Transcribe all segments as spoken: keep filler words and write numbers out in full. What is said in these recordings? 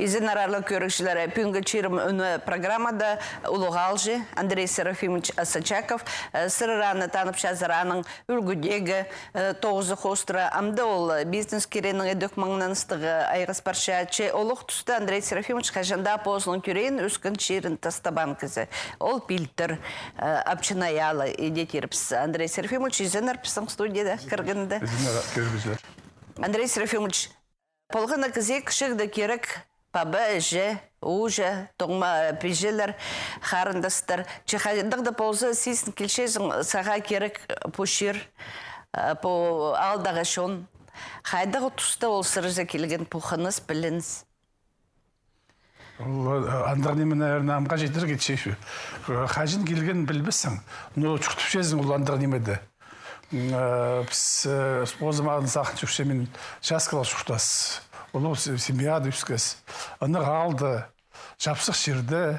Изеннер, аарлығ кӧрігҷілер, пӱӱнгі «Чирім ӱні» программада улуғ аалҷы Андрей Серафимович Осачаков, э, сірер аны танып чазар аның ӱлгӱдегі, э, тоғызы хоостыра, амды ол, э, бизнес кирегінең идӧк маңнаныстығ, э, айғас парча. Че олох туста Андрей Серафимович хаҷан даа позының тӧреен, ӧскен чирін тастабаан кізі. Ол пилтір, э, апчын аялы, иди тирбіс. Андрей Серафимович, изеннер пістің студияда кіргенде. Изеннер, кӧрігҷілер. Андрей Серафимович, полған на кізее кічігде кирек паба, іҷе, ууҷа, тоғма, э, пиҷелер, харындастар. Че хайдағ даа полза, сизін килчезің, сағаа кирек пу чир, э, пу аалдағы чон. Хайдағ туста ол сірерзер килген пу хыныс, пілініс? Ол, э, андағ ниме, наверное, амға читірге чиит. Э, хаҷан килгенін пілбессің, но чуртапчазың ол андағ нимеде. М, э, піс, э, позым аны сағын чӧрчем, мин часкалығ чуртас. Улуғ с-, семьяда ӧскес. Ынағ аалда, чапсых чирде,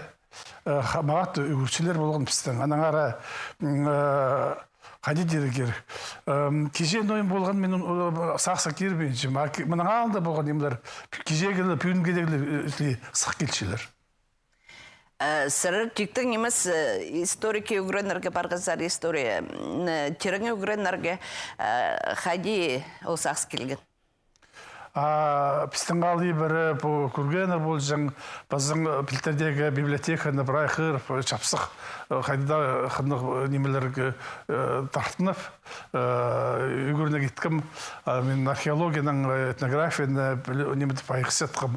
э, ха-, мағат ӱгретчілер полған пістің. Аннаңар, м, э, хайди тирге кирек. М, кичее ноо ниме полған, мин, э, сағысха кирбинчем. А ки-, мының алнында полған нимелер, кичееге ле, пӱӱнге дее ле, э, сых килчелер. Э, сірер тиктең нимес, э, историкке ӱгренерге парғазар, история, м, э, тирең ӱгренерге, э, хайди ол сағыс килген? А пістің аал ибіре пу кӧргеннер полҷаң, пазың, э, пілдірдегі библиотеканы прай хығырып, э, чапсых, э, хайда хынығ, э, нимелерге, э, тартынып, э, ӱгренерге иткем. А мин археологияның, э, этнографияны піл-, ниме тіп айғасчатхам.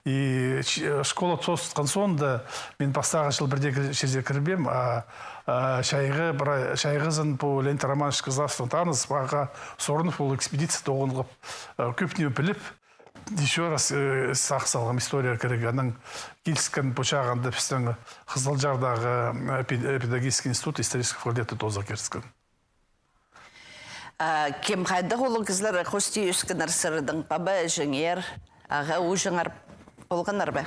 И ч-, э, школа тоозылған соонда мин пастағы чыл пірдее чирзер кірбеем, а, а, чайғы, прай, чайғызын пу Леонид Романович Кызласовтың таныс, ағаа сурынып, ол экспедиция тоғынғам, э, кӧп ниме піліп, ещё раз, э, сағыс салғам историяға кірерге. Анаң киліскен пу чағында пістің Хызылчардағы, э, пед-, э, педагогический институт исторический факультетті тоозарға киріскен. А кем хайдағ улуғ кізілер хости ӧскеннер сірернің? Паба, іҷеңер, аға, ууҷаңар полғаннар ба?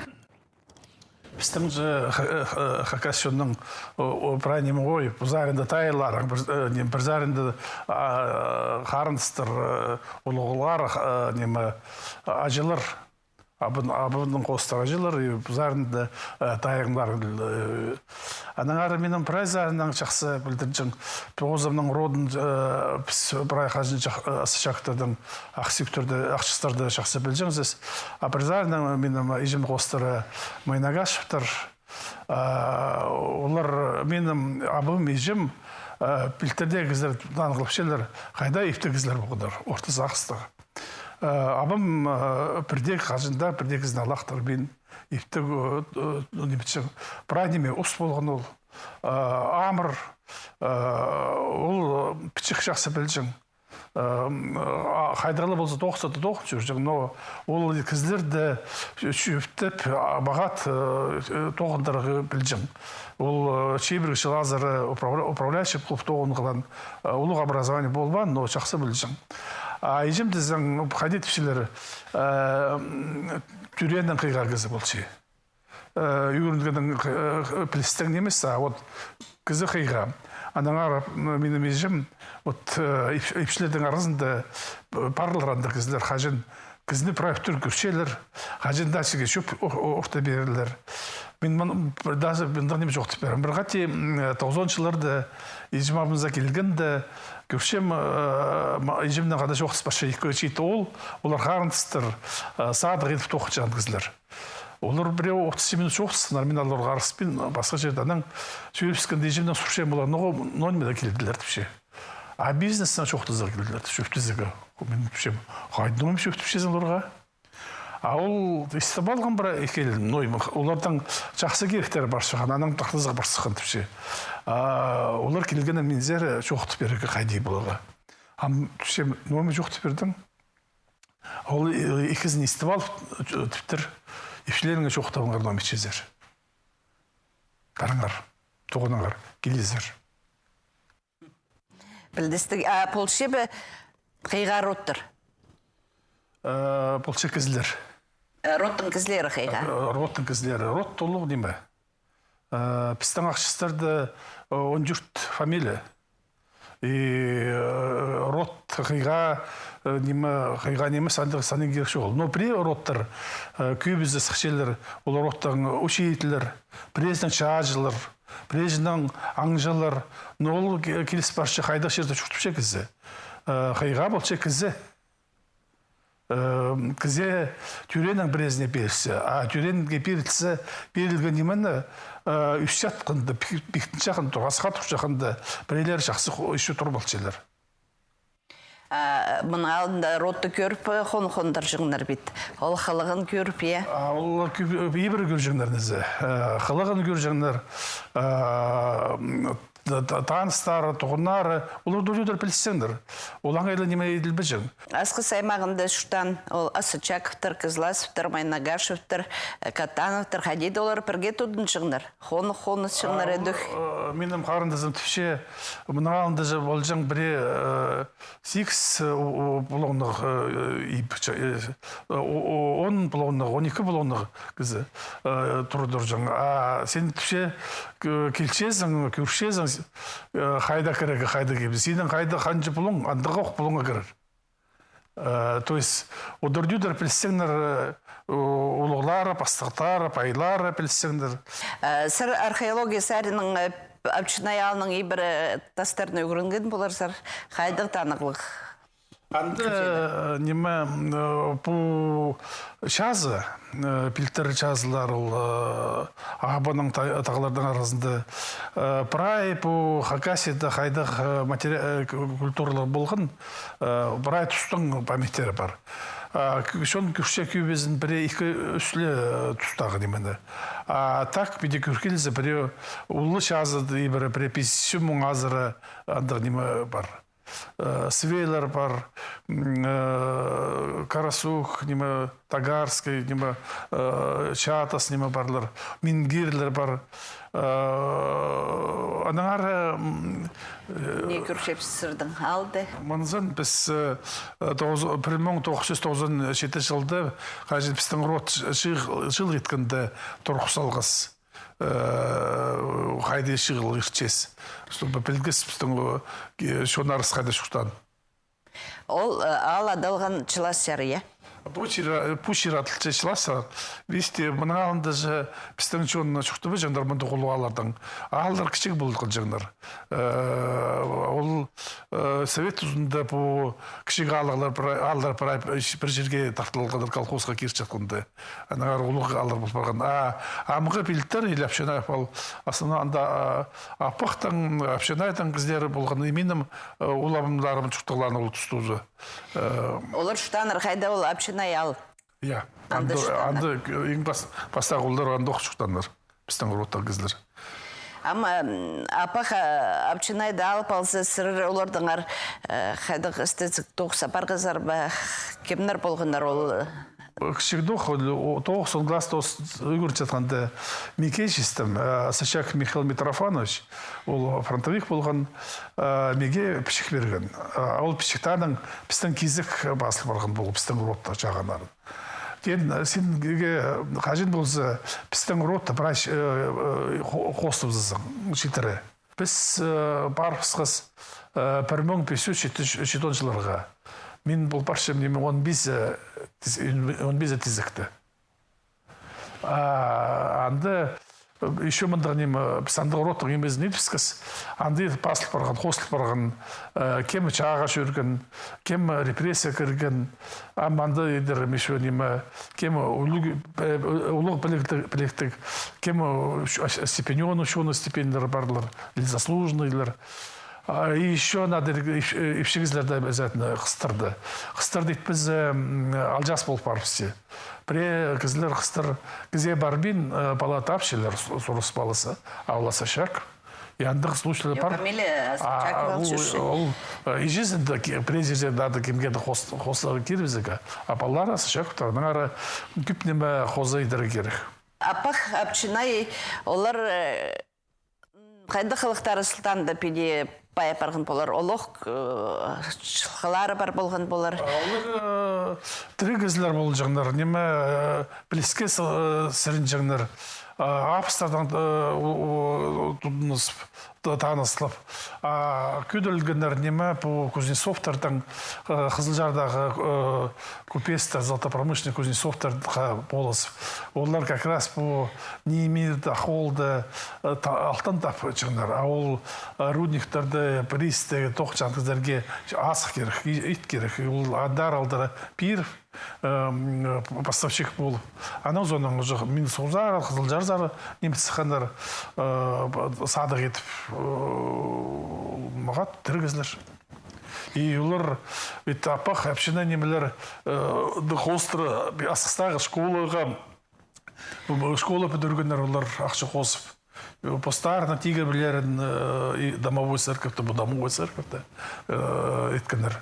Пістің же ха-, ха-, хакас чонның, о, о, прай ниме, ой, пір саринда тайығлар, пір, э, ниме, пір саринда, а, харындастар, э, улуғлар, э, ниме, аҷалар. Абын-, абынның хоостыра аҷалар, и пір саринда, э, тайығлар, э. Аннаңар минің прай саринаң чахсы пілдірҷең. Позымның родын, э, піс прай хаҷан чах-, э, Осачаковтарның, Ахсӱӱктерні, Ахчыстарны чахсы пілҷеңміс. А пір саринаң минің іҷем хоостыра Майнагашевтер. А, олар минің абым, іҷем, э, пілдірдегі кізілер танығлапчалар, хайдағ иптіг кізілер полғаннар, орта сағыстығ. Э, абам, э, пірдее хаҷан даа, пірдее кізіні алахтырбин. Иптіг, э, э, ниме тіпчем, прай ниме ус полған ол. Э, амыр, э, ол, э, пічік чахсы пілҷең. Э, м, а, хайдағ ла полза, тоғынча, тоғынча чӧрҷең, но ол кізілерні чӧптеп, а, мағат, э, э, тоғындырарға пілҷең. Ол, э, чибіргі чыл азыра управля-, управляющий полып тоғынған, э, улуғ образование полбаан, но чахсы пілҷең. А іҷем тізең, хайди тіпчелер, э, м, тӧрееннең хыйға кізі полча. Э, ӱгренгеннең, э, пілістең нимес, а вот кізі хыйға. Аннаңар, м, минің іҷем, вот, э, ип-, ипчілернің аразында, э, парлар андағ кізілер, хаҷан кізіні прай ӧтір кӧрчелер, хаҷан даа чиге чӧп о-, о-, орта пирерлер. Мин мын-, даже мындағ ниме чоохтап пирем. Пір хати, м, тоғызон чылларда іҷем абынзар килгенде, кӧрчем, э, ма-, іҷемнең хада чоохтас парча ікі-ӱс чиит оол, олар харындастар, э, садығ идіп тоғынчатхан кізілер. Олар пірее отыс минут чоохтасханнар, мин оларға арғыспин, пасха чирде. Анаң сӧлебіскенде іҷемнең сурчам олар, ноға, ноо ниме дее килділер, тіпче. А бизнестең чоохтазарға килділер, тіпче, чӧптезерге. Мин тіпчем, хайдағ ниме чӧптепчезің оларға? А ол истіп алған пір ікӧлең, ноо ниме, оларның чахсы киректері пар чыххан, анаң тартызарға пар сыххан, тіпче. А олар килгеннең минзер чоохтап пирерге хайди поларға. Ам тіпчем, ноо ниме чоохтап пирдің? Ол, э, ікізін истіп алып, э, тіптір, ипчілеріңе чоохтабыңар, ноо ниме итчезер. Парыңар, тоғыныңар, килізер. Пілдістіг, а полча ба хыйға родтар? Э, полча кізілер. Э, родтың кізілері хыйға? Э, родтың кізілері. Род улуғ ниме. Э, пістің Ахчыстарда, э, он тӧрт фамилия. И, э, род хыйға, э, ниме, хыйға нимес, андағ санаң кирек чоғыл. Но пірее родтар, э, кӧбізі сыхчалар, ол родтаң учительлер, пірезінең чааҷылар, пірезінең аңҷылар, но ол ке-, киліс парча хайдағ чирде чуртапча кізі. Э, хыйға полча кізі. Э, кізі тӧрееннең пірезіне пирілче, а тӧреенге пирілче, пирілген нимені, э, ӧсчеткенде, пик-, пиктінчеткенде, торғасха турчатханда, пірелері чахсы хо-, ещё тур полчалар. А, мының алнында родты кӧріп, э, хон-, хондырҷаңнар бит. Ол хылығын кӧріп, я? А, ол кӧ-, ибіре кӧрҷеңнер низе. Э, хылығын кӧрҷеңнер. Э, м, та-, та-, таныстары, туғаннары, олар даа ӱлӱдер пілісчеңнер. Ол аңай ла ниме иділбеҷең. Асхыс аймағында чуртаан ол Асочаковтар, Кызласовтар, Майнагашевтар, э, Катановтар, хайди даа олар пірге тудынҷаңнар. Хон-, хонысчаңнар идӧк. Э, минің харындазым тіпче, мының алнында же полҷаң пірее, э, сигіс, э, у-, у-, полонных, э, иб-, ча-, э, э, о-, о-, он полонных, он ікі полонных кізі, э, тур-, турҷаң. А син тіпче, к-, килчезің, кӧрчезің, э, хайда кірерге, хайда кибі. Синің хайда ханҷа полоң, андағ ох полоңа кірер. Э, то есть, одырдудыр пілсеңнер, э, у-, улуғлары, пастыхтары, пайлары пілсеңнер. Э, сірер археология саринаң, э, Апчынай аалның ибіре тастарын ӱгренген поларзар, хайдағ танығлығ? Анда, э, ниме, м, э, пу чазы, э, пилтір чазылар ол, э, Абаның та-, тағларның аразында, э, прай пу Хакасияда хайдағ, э, матери-, э, к-, культуралар полған, э, прай тустың памяттері пар. А, к-, чон кӧрче кӧбізін пірее ікі ӱс ле, э, тустағы нимені. А так, піди кӧр килзе, пірее улуғ чазы, ибіре, пірее пис чӱс муң азыра андағ ниме пар. Э, свейлер пар, м, э, Карасух, ниме, Тагарский, ниме, э, Чатас, ниме парлар, мингирлер пар. Э, аннаңар, м, э, не кӧрчебіс сірернің аалда? Мынзын піс, э, тоғыз-, пір муң тоғыс чӱс тоғызон читі чылда, хайҷы пістің род чы-, чыыл-, чыылығ иткенде турғыс салғас. Э, хайди чыылығ иртчес. Чтобы пілгес пістің, э, чоннарыс хайда чуртаан. Ол, э, аал адалған Чылас чар, я? Пу чир, пу чир адалча Чылас чар. Вести мының алнында же пістің чон чуртабаҷаңнар мындағ улуғ ааллардаң. Ааллар кічіг полған чаңнар. Э, ол, э, совет тузында пу кічіг ааллар прай, ааллар прай пір чирге тартылғаннар, колхозха кирчеткенде. Аннаңар улуғ ааллар пол парған. А амғы пилтір, или Апчынай пол, основном анда, а, Апахтың, Апчынайдың кізілері полған, и минің, э, улабымларым чуртағлаан ол тустузы. Э, олар чуртааннар хайда ол Апчынай аал? Я. Анда чуртааннар. Анда, анда иң пас-, пастағы олар анда ох чуртааннар. Пістің родтағы кізілер. Ам, м, Апах, а, Апчынайды алып алза, сірер олардаңар, э, хайдағ істезіг тоғыс апарғазар ба, кемнер полғаннар ол? Кічігдең ох, ол, о, тоғызон класста ӱгренчеткенде миге чистім, э, Сычак Михаил Митрофанович, ол фронтовик полған, э, миге пічік пирген. Э, ол пічікті аның пістің кизек пазыл парған полған, пістің родтың чағыннарын. Тен, э, синге, э, хаҷан полза, пістің родта прай, э, э, хо-, хоостабызаң, читіре. Піс, э, парыбысхас, э, пір муң пис чӱс читон чылларға. Мин пол парчам, ниме, он пис, э, тиз-, он пис тизекте. А анда, э, ещё мындағ ниме, піс андағ родтың нимезін идібіскес. Анда пазыл парған, хостыл парған, э, кем чааға чӧрген, кем репрессия кірген, ам анда идерім ещё ниме, кем улуғ, э, улуғ піліктіг, піліктіг, кем, э, ещё, а, степенёный учёный степеньлері парлар, или заслуженныйлар. А, и ещё надо, ипчі кізілерді обязательно хыстырды. Хыстырды итпезе, м, алҷаас пол парыбысча. Пірее кізілер хыстыр, кізее парбин, э, пала тапчалар, су-, сурыс палазы, а ол Асочаков. И андағ случайлар пар. Фамилия Асочаков алча. Ол, э, иҷезінде ки-, пірее чирде даа кемге-де хос-, хоза кирібізерге. А палалары Асочаковтар, аннаңар кӧп ниме хоза идерге кирек. Апах, Апчынай, олар, э, хайдағ хылыхтары сылтаанда піди пай парған полар, олох, э, чылғалары пар полған полар. А олар, э, тіріг кізілер полҷаңнар, ниме, э, піліске сы-, э, сірінҷеңнер. А, абыстардаң, э, у-, у-, тудыныс-, та-, таныслап. А кӧдірілгеннер ниме, пу Кузнецовтарның, э, Хызылчардағы, э, купецтер, золотопромышленный Кузнецовтарға полыс. Олар как раз пу ниме, ох, ол даа, э, та-, алтын тапчаңнар. А ол, э, рудниктерде, приисте тоғынчатхан кізілерге азых кирек, и-, ит кирек. Ол андар алдыра пиріп, эм, поставщик полып. Анаң соонаң уже Минск сарии, Хызылчар сарии ниме сыхханнар, э, садығ идіп, э, мағат тіріг кізілер. И олар, ведь апах, община нимелер, э, хоостыра, Асхыстағы школаға, школа пӱдіргеннер олар ахча хозып. Э, постарының тигіріблерін, э, и домовой церковьте, пу домовой церковьте, э, иткеннер.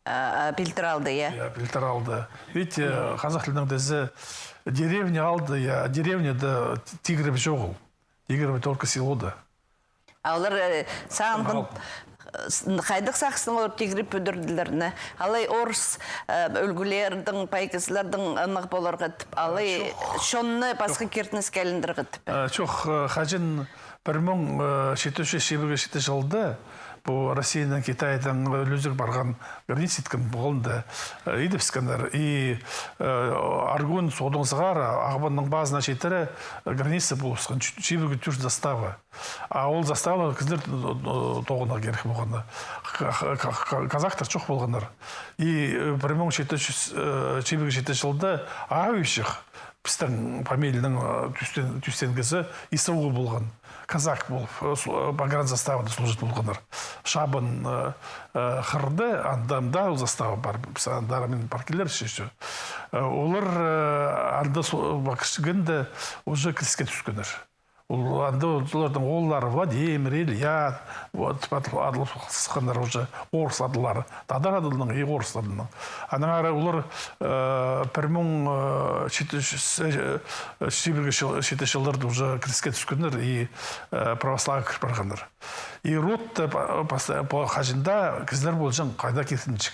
А, а, пилтір алды, я? Я, пилтір алды. Ведь, э, хазах тілінең тізе, деревня алды, я, деревняда тигірібі чоғыл. Тигірібі только селода. А олар, э, сағынған, э, с-, хайдағ сағыстаң олар тигірібі пӱдірділер, не? Алай орыс, э, ӱлгӱлернің, пай кізілернің ынағ поларға тіп, алай чонны пасха киртініске айландырарға тіп. Э, чох, э, хаҷан пір муң, э, читі чӱс чибіргі читі чылда пу Россияның Китайдаң ӱлӱзіг парған граница иткен полғанда, э, идібіскеннер. И, э, Аргун содың сығара, Ағбанның пазына читіре граница полысхан, чибіргі тӧрт застава. А ол заставалар кізілер, э, тоғынарға кирек полғаннар. Ка-, ка-, ка-, казахтар чох полғаннар. И, э, пір муң читі чӱс, э, чибіргі читі чылда Аавичих, пістің фамилияның, э, тӱстен-, тӱстенгізі, Исаул полған. Казак полып, э, су-, э, погранзаставада служить полғаннар. Шабын, э, э, хырды, анда, анда ол застава пар. Піс андары мин пар килер, че, че. Э, олар, э, анда су-, пар кіргенде уже кіреске тӱскеннер. Ол анда олардың ооллары Владимир, Илья, вот, адыл-, адылып сыхханнар уже орыс адыллары. Тадар адылының и орыс адылының. Анаң ары олар, э, пір муң, э, читі чӱс, э, чибіргі чыл-, читі чылларда уже кіреске тӱскеннер и, э, православие кір парғаннар. И родта па-, пас-, по хаҷан даа кізілер полҷаң, хайда киртінҷік.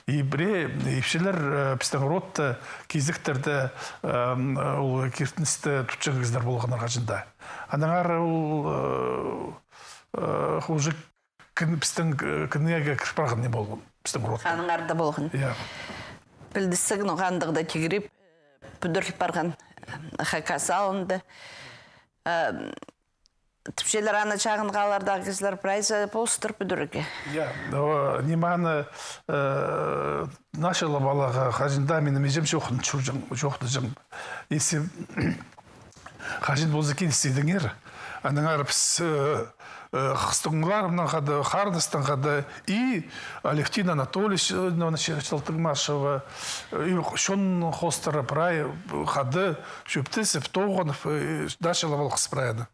И пірее ипчілер, э, пістің родта, кизектерде, э, м, ол киртіністі тутчаң кізілер полғаннар хаҷан даа. Анаң ары ол, э, э, уже кін-, пістің, э, кінееге кір парған не полған, пістің родта. Анаң ары даа полған. Я. Пілдістіг, ну, хандығда тигірібі пӱдіріл парған Хакас аалында. Э, тіпчелер, аны чағын ааллардағы кізілер прайзы полыстыр пӱдірерге. Я, о, ниме аны, э, начала палаға хаҷан даа минің іҷем чоохтаҷаң, чоохтаҷаң. Если хаҷан полза киліс идіңер, анаң ары піс, э, э, хыстың оолларынаң хада, харындастаң хада, и Алевтина Анатольевна Чалтыгмашева, э, и чон хоостыра прай хада чӧптезіп, тоғынып, э, начала палғас прай аны.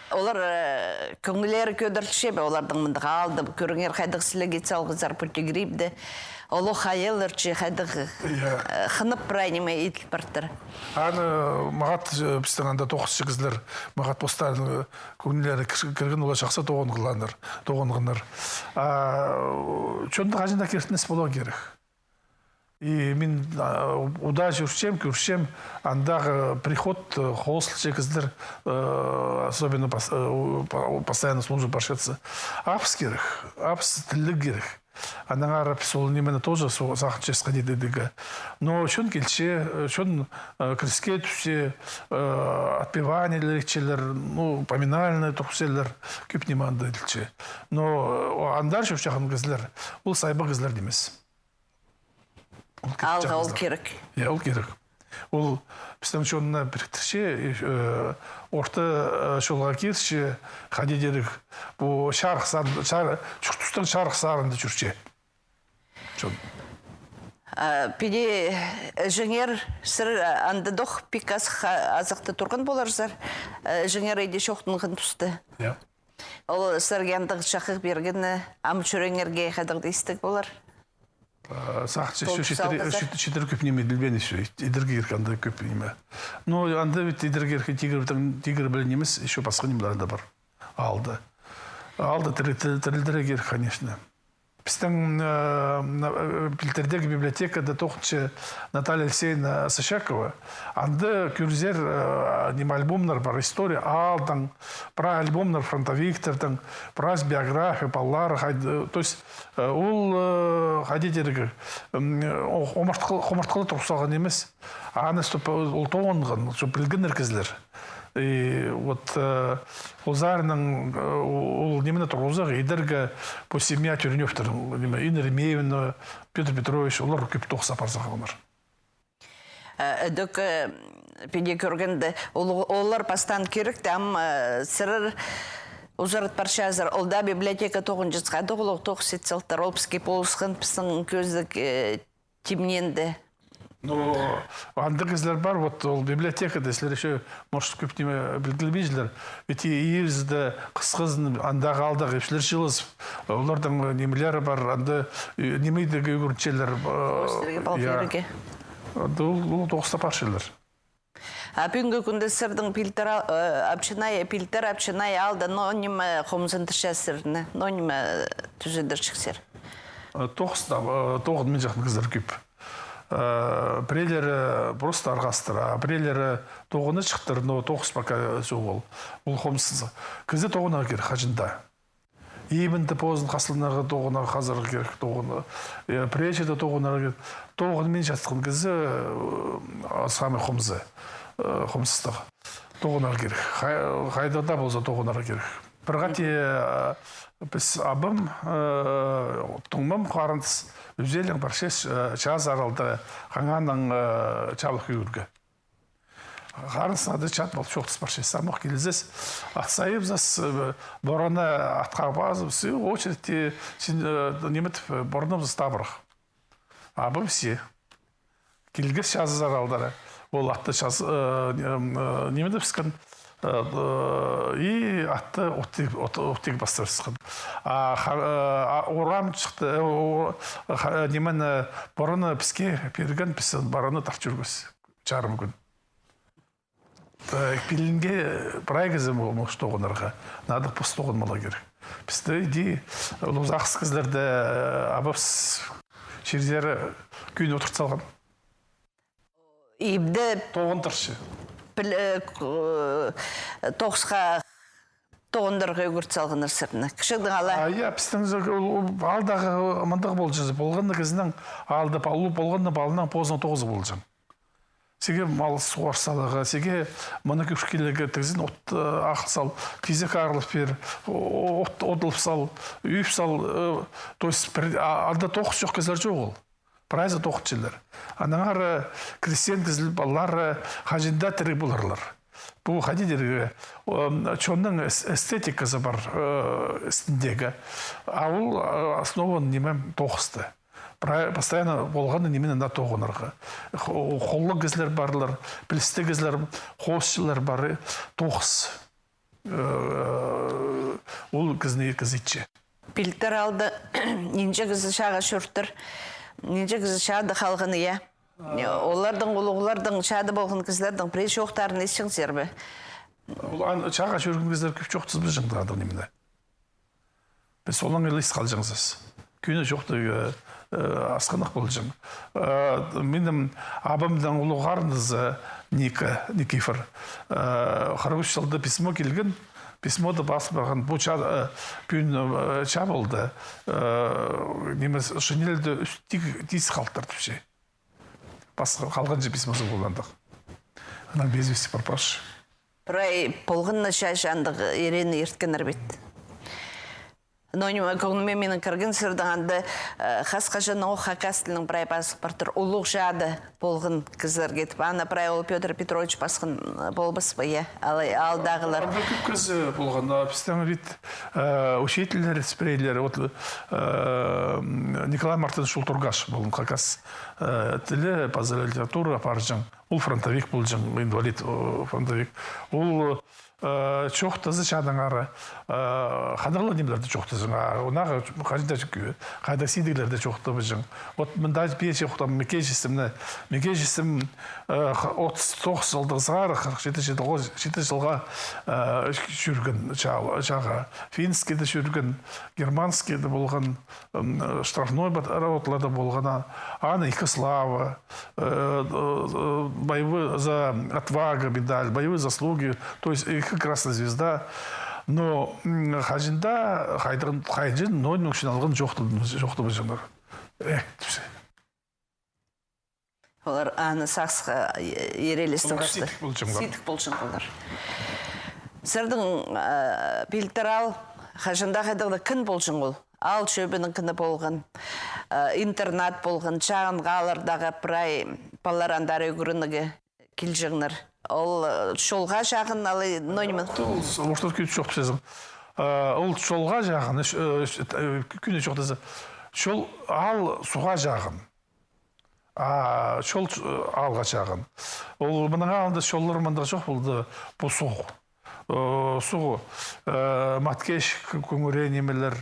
Олар, э, кӧңнілері кӧдірілче бе, олардың мындағ алды, кӧріңер, хайдағ сіліг ит салғазар пу тигірібіде. Олох хайалар чи, хайдағ, я, э, хынып прай ниме иділ партыр. Аны, э, мағат, э, пістің анда тоғысчы кізілер, мағат постарының, э, кӧңнілері кір-, кірген, олар чахсы тоғынғаннар, тоғынғаннар. А, э, чонда хаҷан даа киртініс поларға кирек. И мин, а, удаа чӧрчем, кӧрчем, андағы приход, э, хозылча кізілер, э, особенно пос-, э, у-, по-, постоянно служба парчатса. Абыс кирек, абыс тілліг кирек. Анаң ары піс ол нимені тоже со-, сағынчабыс хайди идерге. Но чон килче, э, чон, э, кіреске тӱсче, э, отпеваниелер итчелер, ну, поминальный турғысчалар, кӧп ниме анда иділче. Но, э, андар чӧрчеткен кізілер, ол сайбах кізілер нимес. Ол кирек. Аалға ол чахсы кирек. Я, ол кирек. Ол пістің чонны піріктірче, э, орта, э, чолға кирче, хайди идерге, пу чарых сар-, чар-, чуртыстың чарых сарында чӧрче. Чон. А, піди, э, іҷеңер, сірер, а, андадох пик азых, а, азахта турған поларзар, э, іҷеңер иди чоохтанған туста. Я. Ол сірерге андағ чахығ пиргені, ам чӱреңерге хайдағ-да истіг полар. А, сағынчам, читіре, чит-, читіре кӧп ниме иділбеен, ещё идерге кирек анда кӧп ниме. Ну, анда ведь идерге кирек тигір, тигір піле нимес, ещё пасха нимелер дее пар. Аалда. Аалда тірі-, тірі-, тірілдірерге кирек, конечно. Пістің, э, на-, э, пилтірдегі библиотекада тоғынча Наталья Алексеевна Сычакова. Анда кӧрзер, э, ниме, альбомнар пар, история аалдаң, прай альбомнар фронтовиктердең, прай биография, палалар, хайди, то есть, э, ол, э, хайди тирге, м, о-, омартхы-, хомартхыла турғыс салған нимес. Аны, чтоб ол тоғынған, чтоб пілгеннер кізілер. И вот, э, ол саринаң, э, ол нимені турғызарға идерге пу семья Тюрневтер, ниме, Инна Еремеевна, Пётр Петрович, олар кӧп тоғыс апарзағаннар. Э, ідӧк, э, піди кӧргенде, ол-, олар пастаан киректі, ам, э, сірер узарат парчазар, ол даа библиотека тоғынҷызарға даа улуғ тоғыс ит салтыр, ол піске полысхан, пістің кӧзідіг, э, тимненді. Ну, андағ кізілер пар, вот ол библиотекада сірер ещё, может, кӧп ниме пілдірбинчезер. Ведь и иирзі дее, хысхызын, андағы аалдағы ипчілер чыылызып, олардың нимелері пар, анда, э, ниме идерге ӱгренчелер, э, тоғыстарға, я, палғирға. Анда ол, ол тоғыста парчалар. А пӱӱнгі кӱнде сірернің пилтір ал-, э, апчынай, пилтір апчынай аалда ноо ниме хомзындырча сірерні, ноо ниме тӱзедірчексер? Э, тоғыс та, э, тоғынминчатхан кізілер кӧп. Э, пірелері просто арғастыр, а пірелері тоғынчатханнар, но тоғыс пока чоғыл. Ол хомзынза. Кізі тоғынарға кирек хаҷан даа. Именно позын хасланарға тоғынарға хазырға кирек, тоғын-, э, пірее чирде тоғынарға кирек. Тоғынминчатхан кізі, э, самый хомзы, э, хомзыстығ. Тоғынарға кирек. Хай-, хайда даа полза тоғынарға кирек. Пір хати, э, піс абам, э, туңмам, харындас, ӱзелең парча, э, чазы аралда, хаңааның, э, чабылып кӧрерге. Харындас анда чат полып чоохтас парча. Самох килзес, ат сайыбызас, э, пораны атха пазыбыс, и очередьте син, э, ниме тіп, э, порныбызас табырах. Абам все. Килгес чазы аралдары. Ол атты час-, э, ниме тіпчеткен, э, э, и атты оттыг, от-, оттыг пастырысхан. А ха-, э, а орам чыхты, э, о-, ха-, э, нимені, пораны піске пирген, піс пораны тартып чӧргебіс. Чарым кӱн. Э, пилінге прай кізі мо-, мох тоғынарға. Надо пос тоғынмаларға кирек. Пісте иди, улуғ сағыс кізілерді, э, абапс чирзер кӧні одырт салған. Ибде тоғындырча. Піл-, э, к-, э, тоғысха тоғындырарға ӱгрет салғаннар сірерні. Кічігдең ала. А, я, пістің зе-, ол, ол аалдағы мындағ полҷаң, полған на кізінің аалда па-, улуғ полған на паланың позының тоғызы полҷаң. Сиге мал суғар саларға, сиге мыны кӧркелерге, тігізін от, э, ағыл сал, кизек ағылып пир, о-, от, одылып сал, ӱӱп сал, э, то есть пір, а, анда тоғыс чох кізілер чоғыл. Прайзы тоғынчалар. Аннаңар, э, крестьян кізі палалары хаҷан даа тіріг поларлар. Пу хайди тирге, м, чонның эс-, эстетиказы пар, э, істіндегі. А ол, э, основан ниме тоғыста. Прай-, постоянно полған нимені на тоғынарға. Хо-, холлығ кізілер парлар, пілістіг кізілер, хоосчылар пар, э, тоғыс. Э, ол кізіні кізі итче. Пилтір аалда нинҷе кізі чааға чӧртір, нинҷе кізі чаада халған, я. Оларның, улуғларның, чаада полған кізілернің пірее чоохтарын истіңзер бе? Ол ан-, чааға чӧрген кізілер кӧп чоохтазыбысчаң даа андағ нимені. Піс олаң ла ис халҷаңзас. Кӧні чоохтирға, э, асхынах полҷаң. Э, минің абамның улуғ харындазы Ника, Никифор, э, хырых ӱс чылда письмо килген, письмода пазып парған, пу ча-, э, пӱӱн, э, чаа полды, э, ниме, шинельді ӱс тиг-, тигіс халтыр тіпче. Пас халғанҷа письмозы полғандағ. Она без вести пропавшая. Прай полған на чачандығ иреені ирткеннер бит. Но ниме, кӧңніме минің кірген сірернің анда, э, хас-хаҷаннаң ох хакас тілінең прай пазыл партыр. Улуғ чаада полған кізілер китіп. Аны прай ол Пётр Петрович пасхан, э, полбас па, я? Алай, аалдағылар. Анда кӧп кізі полған, а, пістің вид, э, учительлер, спрейлер, вот, э, Николай Мартынович Ултургаш полған хакас, э, тілі, паза литература апарҷаң. Ол фронтовик полҷаң, инвалид, о, фронтовик. Ол, Э, чоохтаза чааның ары, э, хадағ ла нимелерді чоохтазаң, а, ондағы хайда, хайда сидіглерді чоохтабызаң. Вот мында пие чоохтам, Микей Чистемні, Микей Чистем, э, х-, отыс тоғыс чылдағ сығара, хырых читі чылға, читі чылға, э, чӧрген ча-, чаға. Финскийде чӧрген, германскийде полған, м, штрафной бат-, работаларда полған, а, аны ікі слава, э, э, э, боевой за отвага медаль, боевые заслуги, то есть ікі Красная Звезда. Но, м, хаҷан даа, хайдағ-, хайҷы ноо ниме ӱчӱн алған чоохтаб-, чоохтабызаңнар. Э, тіпче. Олар аны сағысха, э, ирелестіг. Олар сидік полҷаң полар. Сидік полҷаң полар. Сірернің, э, пилтір аал, хаҷан даа хайдағ даа кін полҷаң ол. Аал чӧбінің кіні полған, э, интернат полған, чағын ааллардағы прай палалар андар ӱгренерге килҷеңнер. Ол, э, чолға чағын алай, ноо ниме? Ол, ол, орыстап кӧп чоохтазаң. Э, ол чолға чағын, э, кӱні чоохтаза. Чол, аал суға чағын. А чол, э, аалға чағын. Ол мының алнында чоллар мында чох полды, пу суғ. Э, суғ, э, Маткеш, Кӱ-, Кӱңіре нимелер,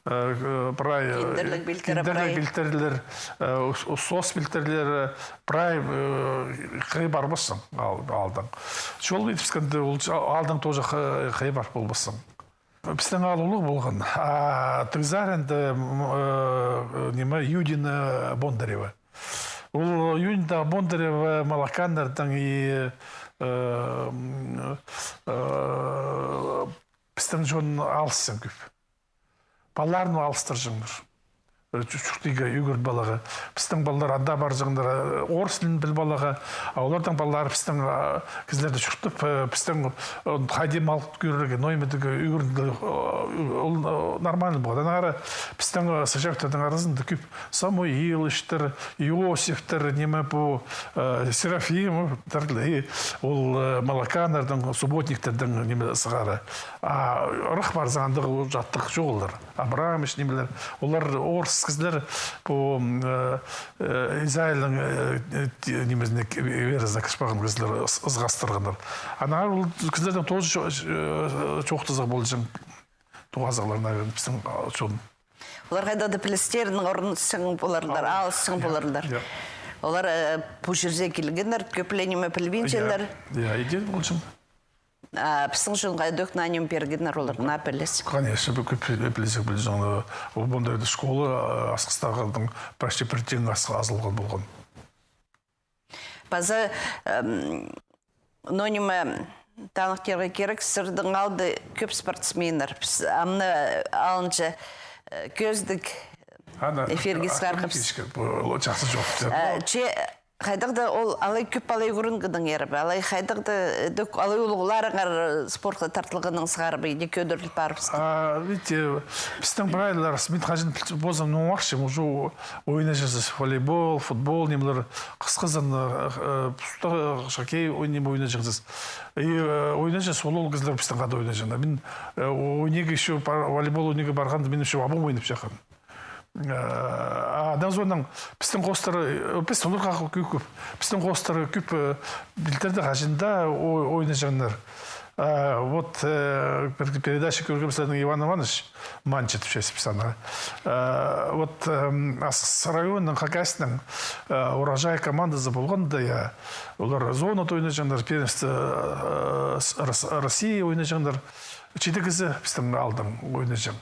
э, э, прай, э, Киндірліг пилтірлер, Киндірліг прай. Пилтірлер, э, ус-, ус-, соос пилтірлері, прай, э, хығай парбассың аал-, аалдаң. Чол итібіскенде ол ч-, аалдаң тоже хы-, хығай парып полбассың. Пістің аал улуғ полған. А тігізі аренде, м, э, ниме, Юдина, Бондарева. Ол Юдина, Бондарева, Малаканнарның и, э, м, э, пістің чон алысчаң кӧп. Палаларын алыстырҷаңнар. Э, чу-, чуртирға ӱгредіп аларға. Пістің палалар анда парҷаңнар, э, орыс тілін піліп аларға. А оларның палалары пістің, а, кізілерде чуртап, э, пістің, э, хайди мал кӧрерге, ноо ниме идерге, ӱгренерге, э, ол, э, нормально полған. Аннаңар пістің, э, Сычевтернің аразында кӧп Самуиловичтер, Иосифтер, ниме пу, э, Серафимовтер, и ол, э, Малаканнарның, Субботниктернің ниме сығара. А ырах парзаң, андағ ол чатығ чоғыллар. Абрамович нимелер, олар орыс кізілер, пу, м, э, э, Израильның, э, э, ти-, нимезіне ке-, верезіне кіріп парған кізілер ыс-, ызғастырғаннар. Аннаңар ол кізілернең тоже чо-, э, чоохтазарға полҷаң, тоғазығлар, наверное, пістің, а, чон. Олар хайда-да пілістернең орнысчаң поларлар, алысчаң поларлар. Я. Олар, э, пу чирзер килгеннер, кӧп ле ниме пілбинчелер. Я, идӧк полҷаң. А пістің чонға идӧк наа ниме пиргеннер олар, наа піліс. Конечно, пу кӧп піліс, піліс, піліс. Ол мында школа, а, Асхыстағының почти пір тиң ас-, азылған полған. Паза, эм, ноо ниме таныхтирға кирек, сірернің аалда кӧп спортсменнер. Піс ам на алынҷа, э, кӧзідіг эфирге сығарғабыс. Чахсы чоох. Э, че Хайдағ-да ол алай кӧп алай ӱгренгеннер бе, алай хайдағ-да, э, дӧк алай улуғларыңар, э, спортха тартылғаннар сығар ба, иди кӧдіріл парыбысты. А, видите, пістің прай аларыбыс, мин хаҷан піл-, позым, ну, вообще, уже ойнаҷаңмыс волейбол, футбол, нимелер, хысхызын, э, э, пуста хоккей ойнап ойнаҷаңмыс. И, э, ойнаҷаңмыс, ол, ол кізілер пістің хада ойнаҷаңнар. Мин, э, ойнирға ещё пар-, волейбол ойнирға парғанда, мин ещё абам ойнапчатхан. Э, а, анаң соонаң пістің хоостар, э, піс оларға кӧ-, кӧп, пістің хоостар кӧп, э, пилтірде хаҷан даа о-, ойнаҷаңнар. Э, вот, э, пір передача кӧргем сірернің, Иван Иванович Манча тіпчебіс аны. Э, вот, эм, Асхыс районның, Хакасияның, э, «Урожай» командазы полғанда, я, олар зонада ойнаҷаңнар, первенство, э, с-, Рос-, России ойнаҷаңнар. Читі кізі пістің аалдаң ойнаҷаң.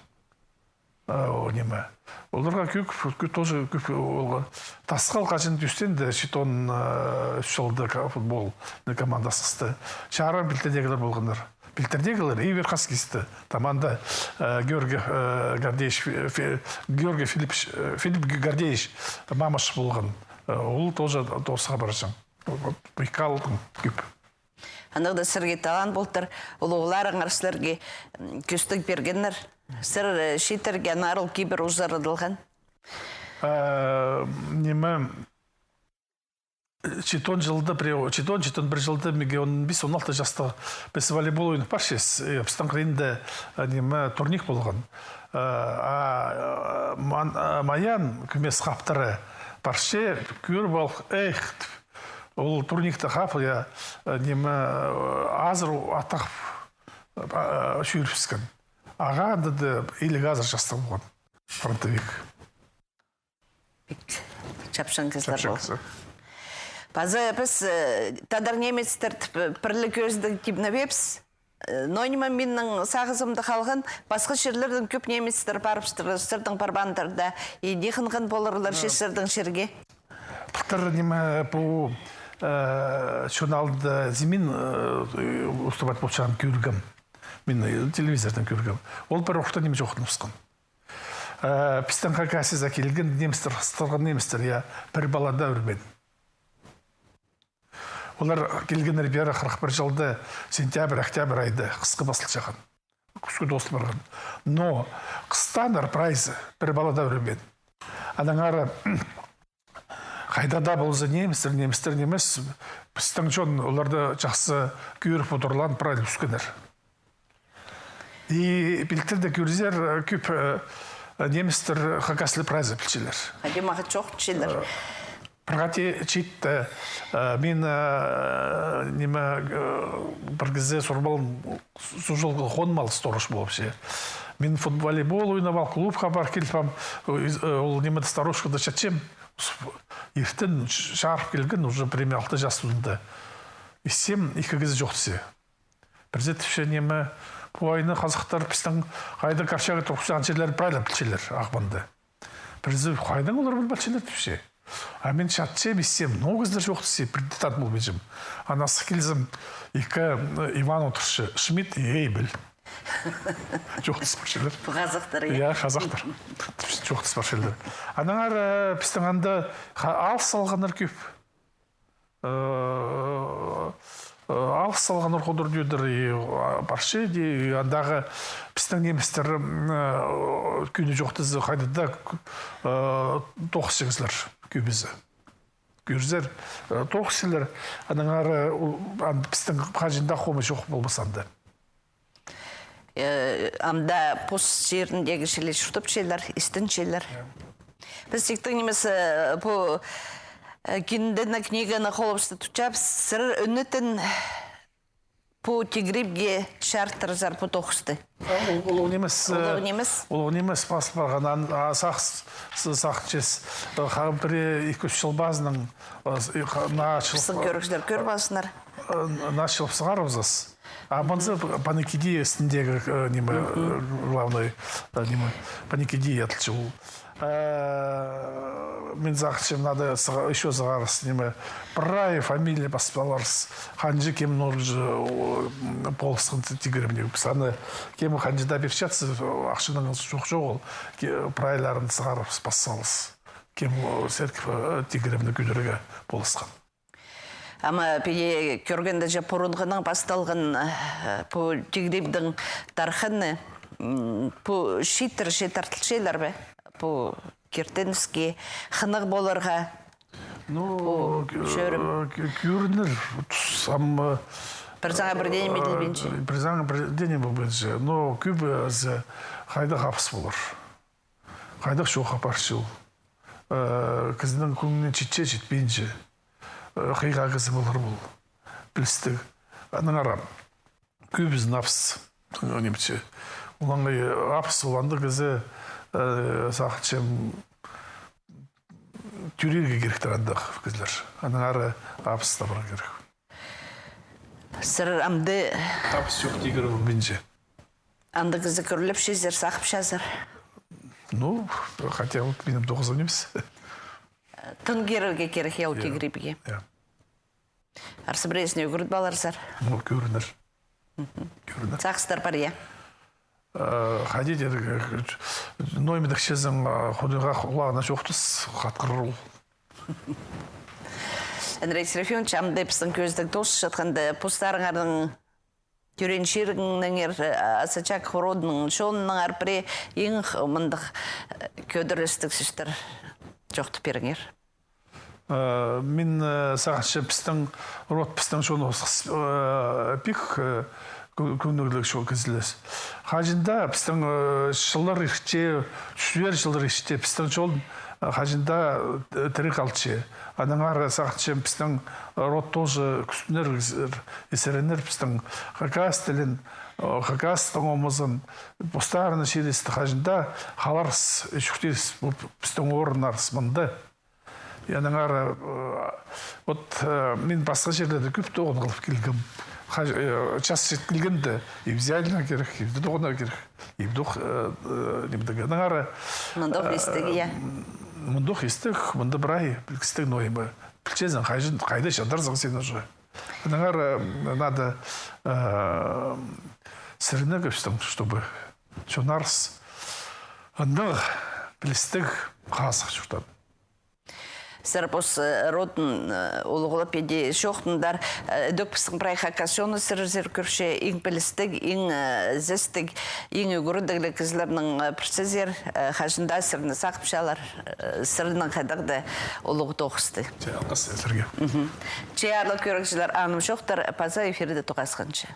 А, о, ниме. Оларға кӧп, кӧп, тоже кӧп олған. Тасхал хаҷан тӧстенді, Читон, э, ӱс чылда ка-, футбол, не, команда Асхыста. Чарым пилтірдегілер полғаннар. Пилтірдегілер, и верхоскисті. Там анда, э, Георгий, э, Гордеевич Фи-, Фи-, Георгий Филиппович, э, Филипп Ге-, Гордеевич Мамыш полған. Э, ол тоже тоосха парҷаң. Вот, прикалдың кӧп. Аннаңар сірерге талаан полтыр, улуғларыңар сірерге, м, кӧстіг пиргеннер. Сірер, э, чииттерге аннаңар ол кибір узарадылған. Э, ниме, читон чылда, пірее-, читон, читон пір чылда, миге он пис, он алты частығ, піс волейбол ойнап парчабыс, э, пістің хыринда, э, ниме, турник полған. Э, а, э, ман-, э, Маян Кӱмес хаптыра парча, кӧріп алып, эх, тіп, ол турникті хапты, я, э, ниме, э, азыр атығып, чӧрібіскен. Ағаа анда даа илиг азыр частығ полған. Фронтовик. Пик чапчаң кізілер. Чапчаң кізі. Паза піс, э, тадар немецтерді пірле кӧзідіг тимнебеебіс. Э, но ниме минің сағызымда халған, пасха чирлердең кӧп немецтер парыбыстыр, сірернің парбааннарда, и не хынған поларлар сірернің чирге. Пылтыр ниме пу, э, журналда Зимин, э, выступать полчаң кӧргем. Мин, э, телевизордаң кӧргем. Ол пір орта ниме чоохтаныбысхан. Э, пістің Хакасиязар килген немецтер, хыстырған немецтер, я, пір пала даа ӱрбеен. Олар килгеннер пеер хырых пір чылда сентябрь, октябрь айда хысха пазылчатхан. Кӱске тоозыл парған. Но хыстаннар прайзы, пір пала даа ӱрбеен. Аннаңар хайда даа полза немецтер, немецтер нимес, пістің чон оларды чахсы кӧріп одырған, прай ӱскеннер. И пилтірде кӧрзер, кӧп, э, немецтер хакас тілін прайзы пілчелер. Хайди мағат чоохтапчалар. Э, пір хати чиитте, э, мин, э, ниме, э, пір кізее сурбалам, сужылғы хонмал сторож полып ше. Мин футбол, волейбол ойнап ал, клубха пар киліп ам, э, ол ниме сторожкада чатчам. Иртен чарып килген, уже примерно алты час тузында. Иссем, ікі кізі чох тізе. Пірсі тіпче, ниме, пу айны хазахтар пістің хайда корчагы турғысчатхан чирлерін прай ла пілчелер, Ағбанды. Пірсі, хайдаң олар пілчелер тіпче. А мин чатчам, иссем, ноо кізілер чох тізе, пірдее тадып полбинчам. Аннаңар килзем, ікі, э, Иван одырча, Шмидт и Эйбель. Чоохтас парчалар. Пу хазахтар, я? Я, хазахтар. Чоохтас парчалар. Аннаңар, э, пістің анда ха-, алыс салғаннар кӧп. Э, э, алыс салғаннар ходыр тӧдір, и, а, парча, и андағы пістің немецтер, м, э, кӧні чох тізе, хайда даа, э, тоғыс чігізлер кӧбізі. Кӧрзер, э, тоғыс чігізлер, аннаңар, э, ол, ан-, пістің хаҷан даа хомай чох полбас анда. Э, ам даа пос чиріндегі чіли чуртапчалар, истенчелер. Я. Піс тиктең нимес, э, пу, э, киндені, книганы холыбыста тутчабыс, сірер ӱнетін пу тигірибге чарыттырзар пу тоғысты. А, ол, ол нимес, э, ол нимес. Ол нимес пас парған, ан-, а, сах-, с-, сахчес, э, ха-, пір ікі-ӱс чыл пазынаң, э, с-, э, ха-, наа чыл-, пістің кӧрігҷілер кӧр пазыннар. Э, наа чыл сығарыбызас. А мынзы паникиди істіндегі, э, ниме, э, главный, э, ниме, паникиди ядылча ол. Э, мин сағынчам, надо сыға-, ещё сығарыс, ниме, прай фамилия пас саларыс. Ханҷы кем норҷы, о, м, полысхан тигірібіне. Піс аны кем ханҷы даа пирчатса, ахчаның чох-чох ол. Ке-, прайларын сығарып пас салыс. Кем, о, церковь, э, тигірібіне кӧдірерге полысхан. Ама піди кӧргенде же пурунғынаң пасталған, э, пу тигірибдең тархыны, м, пу чииттер че тартылчалар ба? Пу киртініске, хынығ поларға. Ну, пу кӧ-, чӧрім. Кӧ-, кӧрінер, тус, ам, э, пір саңай пірдеңе, э, иділбинче. Пір саңай пірдеңе полбинче. Но кӧбізі хайдағ хабыс полар. Хайдағ чоох апарча ол. Э, кізінің кӧңніне читче, читпинче. Э, хыйға кізі полар пол. Пілістіг. Аннаңар кӧбізін абыс. Нимче. Олаңай абыс, ол анда кізі, э, сағынчам, тӧрирге киректір андағ кізілер. Аннаңар абыс табырға кирек. Сірер амды... Табыс чох тигір ол, минче. Андағ кізі кӧрлепчезер, сағыпчазар. Ну, хотя вот минің тоғызым нимес. Тың кирерге кирек ол тигірибге. Я. Арса пірезіне ӱгрет поларзар. Ну, кӧрінер. Кӧрінер. Сағыстар пар, я? Э, хайди тирге, э, ноо ниме тікчезің, э, худайға хулағына чоохтас, хатхырар ол. Андрей Серафимович, амды пістің кӧзідіг тоозылчатханда, постарыңарның тӧреен чиріңнеңер, э, Асачаков родының чонынаңар пірее иң х-, мындағ, э, кӧдірістіг сӧстер чоохтап пиріңер. Э, мин, э, сағынчам, пістің род, пістің чоныбыс, э, пик, э, кӧ-, кӧңніліг чон кізілер. Хаҷан даа пістің, э, чыллар иртче, чӱзер чыллар иртче, пістің чон, э, хаҷан даа, э, тіріг алча. Аннаңар сағынчам, пістің род тоже кӱстенер, ис-, исеренер, пістің хакас тілін, Хакастың омазын, постарының чирісті хаҷан даа халарыс, чуртирыс, пу пістің орыннарыс мында. Аннаңар, э, вот, э, мин пасха чирлерде кӧп тоғын хылып килгем. Час чит килгенде, ибде айланарға кирек, ибде тоғынарға кирек, ибде, э, э, нимдег. Аннаңар, мындох истіг, я. Мындох истіг, мында прай пілдістіг, но эме, пілчезің, хайда чадарзың син уже. Аннаңар, э, надо, э, сірернең кӧстің, чтобы чоннарыс андағ пілістіг хазых чуртаан. Сірер пос, э, родын, э, улуғлап иди чоохтандар, э, ідӧк пістің прай хакас чоны сірер, сірер кӧрче, иң пілістіг, иң, э, сестіг, иң ӱгредігліг кізілернің, э, пірсізер, э, хаҷан даа сірерні сағынчалар, э, сірернең хайдағ даа улуғ тоғысты. Че, алғыс сірерге. Че, аарлығ кӧрігҷілер, анымҷохтар, паза эфирде тоғасханҷа.